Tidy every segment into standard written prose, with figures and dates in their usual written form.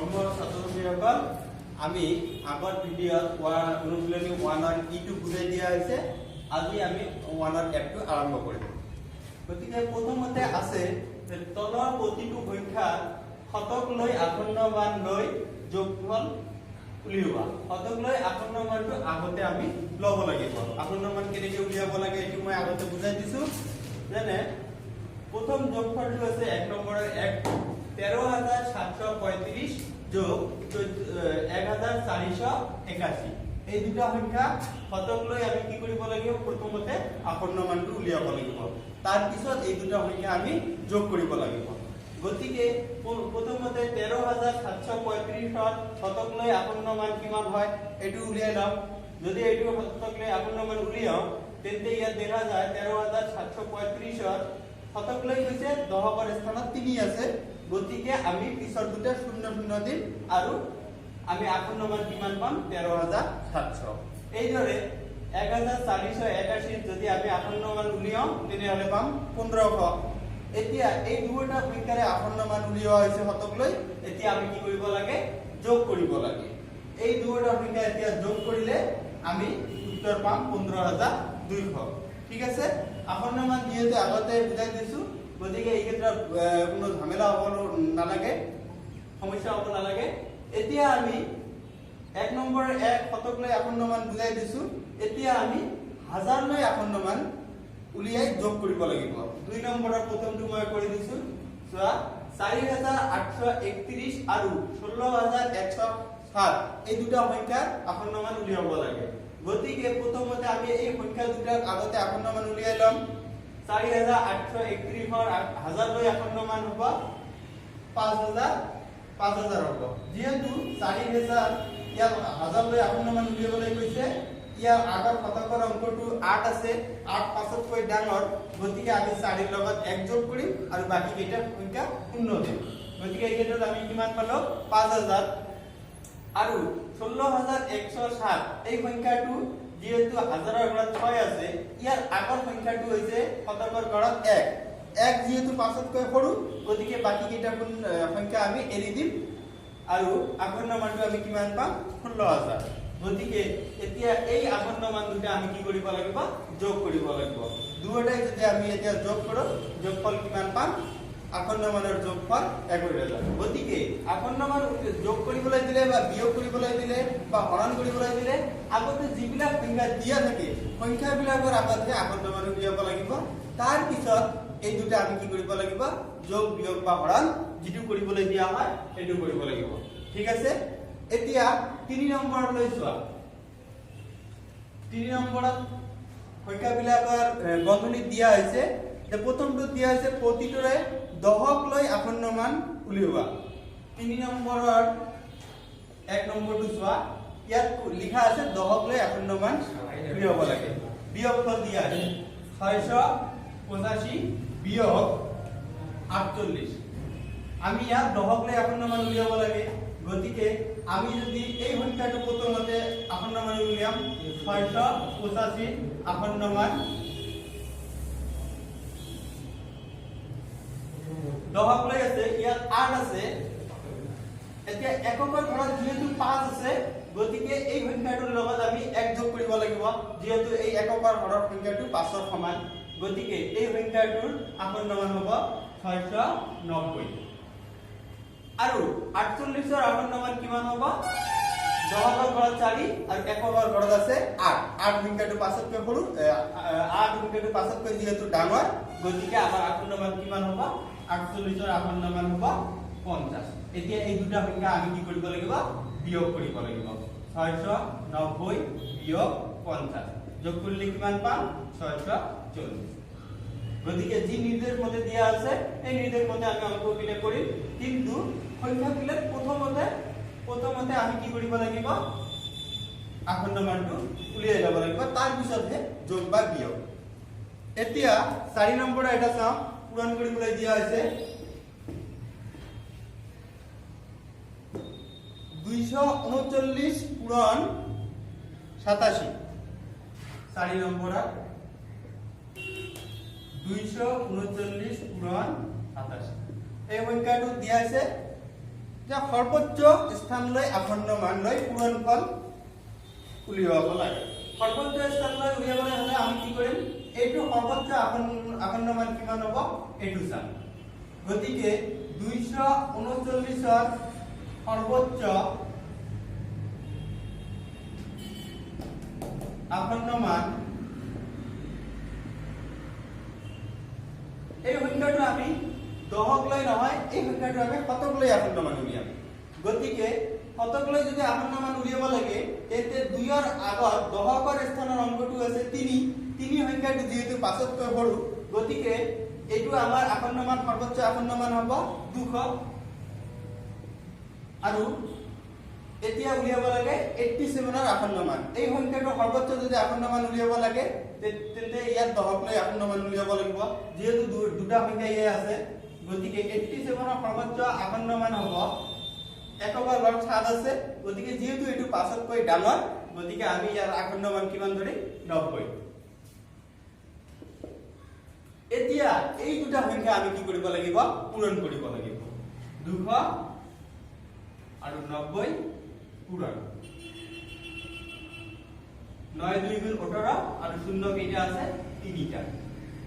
মৰমৰ ছাত্ৰ ছাত্ৰীসকল, আমি আগৰ ভিডিঅ'ত অনুশীলনী ওৱানৰ ইটো বুজাই দিয়া হৈছে। আজি আমি ওৱানৰ এফটো আৰম্ভ কৰিম। গতিকে প্ৰথমতে আছে যে তলৰ প্ৰতিটো সংখ্যা শতক লৈ আসন্ন মান লৈ যোগফল উলিওৱা। শতক লৈ আসন্ন মানটো আগতে আমি ল'ব লাগিব। আসন্ন মান কেনেকৈ উলিয়াব লাগে, এইটো মই আগতে বুজাই দিছো। যেনে প্ৰথম যোগফলটো আছে 1 নম্বৰৰ 1, 13,735 যোগ 1481। এই দুটা সংখ্যা শতক লৈ আমি কি কৰিব লাগিব? প্ৰথমতে আসন্ন মানটো উলিয়াব লাগিব, তাৰপিছত এই দুটা সংখ্যা আমি যোগ কৰিব লাগিব। গতিকে প্ৰথমতে 13,735ত শতক লৈ আসন্ন মান কিমান হয়, এইটো উলিয়াই ল'ম। যদি এইটো শতক লৈ আসন্ন মান উলিয়াওঁ, তেন্তে ইয়াত দেখা যায় 13,735ত শতক লৈ গৈছে, দশকৰ স্থানত তিনি আছে। গতিকে আমি পিছৰ দুটা শূন্য শূন্য দিম আৰু আমি আসন্ন মান কিমান পাম? 13,700। এইদৰে 1481ত যদি আমি আসন্ন মান উলিয়াওঁ, তেনেহ'লে পাম 1500। এতিয়া এই দুয়োটা সংখ্যাৰে আসন্ন মান উলিওৱা হৈছে শতক লৈ। এতিয়া আমি কি কৰিব লাগে? যোগ কৰিব লাগে। এই দুয়োটা সংখ্যা এতিয়া যোগ কৰিলে আমি উত্তৰ পাম 15,200। ঠিক আছে। আসন্ন মান যিহেতু আগতে বুজাই দিছো, গতিকে এই ক্ষেত্ৰত কোনো ঝামেলা হ'ব নালাগে, সমস্যা হ'ব নালাগে। এতিয়া আমি 1 নম্বৰৰ 1 শতক লৈ আসন্ন মান বুজাই দিছো। এতিয়া আমি হাজাৰ লৈ আসন্ন মান উলিয়াই যোগ কৰিব লাগিব। 2 নম্বৰৰ প্ৰথমটো মই কৰি দিছো, চোৱা। 4831 আৰু 16,107, এই দুটা সংখ্যাৰ আসন্ন মান উলিয়াব লাগে। গতিকে প্ৰথমতে আমি এই সংখ্যা দুটাৰ আগতে আসন্ন মান উলিয়াই ল'ম। 4831ৰ হাজাৰ লৈ আসন্ন মান হ'ব 5000, 5000 হ'ব। যিহেতু 4000 ইয়াত হাজাৰ লৈ আসন্ন মান উলিয়াবলৈ কৈছে, ইয়াৰ আগৰ শতকৰ অংকটো 8 আছে, 8 পাঁচতকৈ ডাঙৰ। গতিকে আমি চাৰিৰ লগত 1 যোগ কৰিম আৰু বাকী কেইটাৰ সংখ্যা শূন্য দিম। গতিকে এই ক্ষেত্ৰত আমি কিমান পালো? 5000। আৰু 16,107, এই সংখ্যাটো যিহেতু হাজাৰৰ ঘৰত ছয় আছে, ইয়াৰ আগৰ সংখ্যাটো হৈছে শতকৰ ঘৰত 1। 1 যিহেতু পাঁচতকৈ সৰু, গতিকে বাকী কেইটা সংখ্যা আমি এৰি দিম আৰু আসন্ন মানটো আমি কিমান পাম? 16,000। গতিকে এতিয়া এই আসন্ন মান দুটা আমি কি কৰিব লাগিব? যোগ কৰিব লাগিব। দুয়োটাই যদি আমি এতিয়া যোগ কৰো, যোগফল কিমান পাম? আসন্ন মানৰ যোগফল 21,000। গতিকে আসন্ন মান যোগ কৰিবলৈ দিলে বা বিয়োগ কৰিবলৈ দিলে বা হৰণ কৰিবলৈ দিলে, আগতে যিবিলাক সংখ্যা দিয়া থাকে, সংখ্যাবিলাকৰ আগতহে আসন্ন মান উলিয়াব লাগিব। তাৰ পিছত এই দুটা আমি কি কৰিব লাগিব? যোগ, বিয়োগ বা হৰণ যিটো কৰিবলৈ দিয়া হয়, সেইটো কৰিব লাগিব। ঠিক আছে। এতিয়া 3 নম্বৰলৈ চোৱা। 3 নম্বৰত সংখ্যাবিলাকৰ বন্ধনীত দিয়া হৈছে যে প্ৰথমটোত দিয়া হৈছে প্ৰতিটোৰে দহক লৈ আসন্ন মান উলিওৱা। 3 নম্বৰৰ 1 নম্বৰটো চোৱা। ইয়াত লিখা আছে দহক লৈ আসন্ন মান উলিয়াব লাগে। বিয়োগফল দিয়া আছে 685 বিয়োগ 48। আমি ইয়াত দহক লৈ আসন্ন মান উলিয়াব লাগে। গতিকে আমি যদি এই সংখ্যাটো প্ৰথমতে আসন্ন মান উলিয়াম, 685 আসন্ন মান দহক লৈ আছে, ইয়াত 8 আছে। এতিয়া এককৰ ঘৰত যিহেতু 5 আছে, গতিকে এই সংখ্যাটোৰ লগত আমি 1 যোগ কৰিব লাগিব। যিহেতু এই এককৰ ঘৰৰ সংখ্যাটো 5ৰ সমান, গতিকে এই সংখ্যাটোৰ আসন্ন মান হ'ব 690। আৰু 48ৰ আসন্ন মান কিমান হ'ব? দহকৰ ঘৰত 4 আৰু এককৰ ঘৰত আছে 8। 8 সংখ্যাটো পাঁচতকৈ সৰু, 8 সংখ্যাটো পাঁচতকৈ যিহেতু ডাঙৰ, গতিকে আমাৰ আসন্ন মান কিমান হ'ব? 48ৰ আসন্ন মান হ'ব 50। এতিয়া এই দুটা সংখ্যা আমি কি কৰিব লাগিব? বিয়োগ কৰিব লাগিব। 690 বিয়োগ 50, যোগ কৰিলে কিমান পাম? 640। গতিকে যি নিৰ্দেশ মতে দিয়া আছে, এই নিৰ্দেশ মতে আমি অংকবিলাক কৰিম। কিন্তু সংখ্যাবিলাক প্ৰথমতে প্ৰথমতে আমি কি কৰিব লাগিব? আসন্ন মানটো উলিয়াই ল'ব লাগিব, তাৰ পিছতহে যোগ বা বিয়োগ। এতিয়া 4 নম্বৰৰ এটা চাওঁ। পূৰণ কৰিবলৈ দিয়া হৈছে 239 পূৰণ 87। 4 নম্বৰত 239 পূৰণ 87, এই সংখ্যাটো দিয়া হৈছে। যে সৰ্বোচ্চ স্থানলৈ আসন্ন মান লৈ পূৰণফল উলিয়াব লাগে। সৰ্বোচ্চ স্থানলৈ উলিয়াবলৈ হ'লে আমি কি কৰিম? এইটো সৰ্বোচ্চ আসন্ন মান কিমান হ'ব এইটো চাম। গতিকে 239ৰ সৰ্বোচ্চ আসন্ন মান, এই সংখ্যাটো আমি দহক লৈ নহয়, এই সংখ্যাটো আমি শতক লৈ আসন্ন মান উলিয়াম। গতিকে শতক লৈ যদি আসন্ন মান উলিয়াব লাগে, তেন্তে দুইৰ আগত দহকৰ স্থানৰ অংকটো আছে তিনি। তিনি সংখ্যাটো যিহেতু পাঁচতকৈ সৰু, গতিকে এইটো আমাৰ আসন্ন মান, সৰ্বোচ্চ আসন্ন মান হ'ব 200। আৰু এতিয়া উলিয়াব লাগে 87ৰ আসন্ন মান। এই সংখ্যাটো সৰ্বোচ্চ যদি আসন্ন মান উলিয়াব লাগে, তেন্তে ইয়াত দহক লৈ আসন্ন মান উলিয়াব লাগিব। যিহেতু দুটা সংখ্যা ইয়ে আছে, গতিকে 87ৰ সৰ্বোচ্চ আসন্ন মান হ'ব এককৰ ঘৰত 7 আছে। গতিকে যিহেতু এইটো পাঁচতকৈ ডাঙৰ, গতিকে আমি ইয়াৰ আসন্ন মান কিমান ধৰিম? 90। এতিয়া এই দুটা সংখ্যা আমি কি কৰিব লাগিব? পূৰণ কৰিব লাগিব। 200 আৰু 90 পূৰণ 9 2 গুণ 18 আৰু শূন্য কেইটা আছে? 3টা।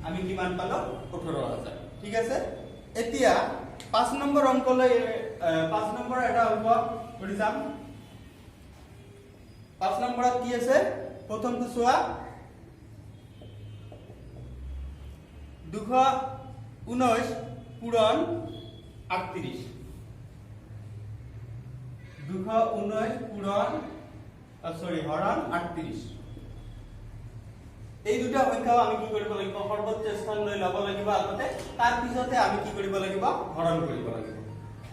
আমি কিমান পালো? 18,000। ঠিক আছে। এতিয়া 5 নম্বৰ অংকলৈ, 5 নম্বৰ এটা অংক কৰি চাম। 5 নম্বৰত কি আছে? প্ৰথমটো চোৱা, 219 পূৰণ 38। 219 পূৰণ, চৰি, হৰণ 38। এই দুটা সংখ্যাও আমি কি কৰিব লাগিব? সৰ্বোচ্চ স্থান লৈ ল'ব লাগিব আগতে, তাৰ পিছতে আমি কি কৰিব লাগিব? হৰণ কৰিব লাগিব।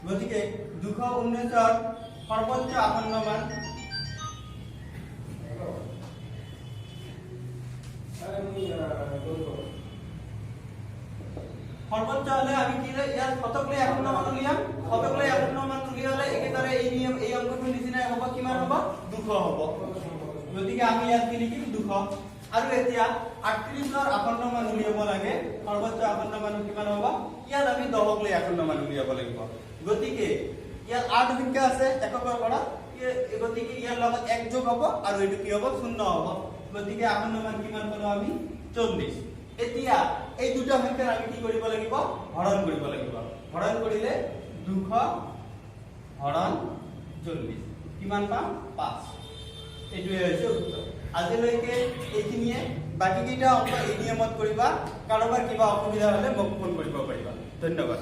গতিকে 219ৰ সৰ্বোচ্চ আসন্ন মান সৰ্বোচ্চ হলে আমি কি ইয়াত শতক লৈ আসন্ন মান উলিয়াম। শতক লৈ আসন্ন মান উলিয়ালে একেদৰে এই নিয়ম, এই অংকটোৰ নিচিনাই হ'ব। কিমান হ'ব? 200 হ'ব। গতিকে আমি ইয়াত কি লিখিম? 200। আৰু এতিয়া 38ৰ আসন্ন মান উলিয়াব লাগে। সৰ্বোচ্চ আসন্ন মান কিমান হ'ব? ইয়াত আমি দহক লৈ আসন্ন মান উলিয়াব লাগিব। গতিকে ইয়াত 8 সংখ্যা আছে এককৰ পৰা, গতিকে ইয়াৰ লগত 1 যোগ হ'ব আৰু এইটো কি হ'ব? 0 হ'ব। গতিকে আসন্ন মান কিমান পালো আমি? 40। এতিয়া এই দুটা সংখ্যাৰ আমি কি কৰিব লাগিব? হৰণ কৰিব লাগিব। হৰণ কৰিলে 200 হৰণ 40 কিমান পাম? 5। এইটোৱে হৈছে উত্তৰ। আজিলৈকে এইখিনিয়ে। বাকী কেইটা অংক এই নিয়মত কৰিবা। কাৰোবাৰ কিবা অসুবিধা হ'লে মোক ফোন কৰিব পাৰিবা। ধন্যবাদ।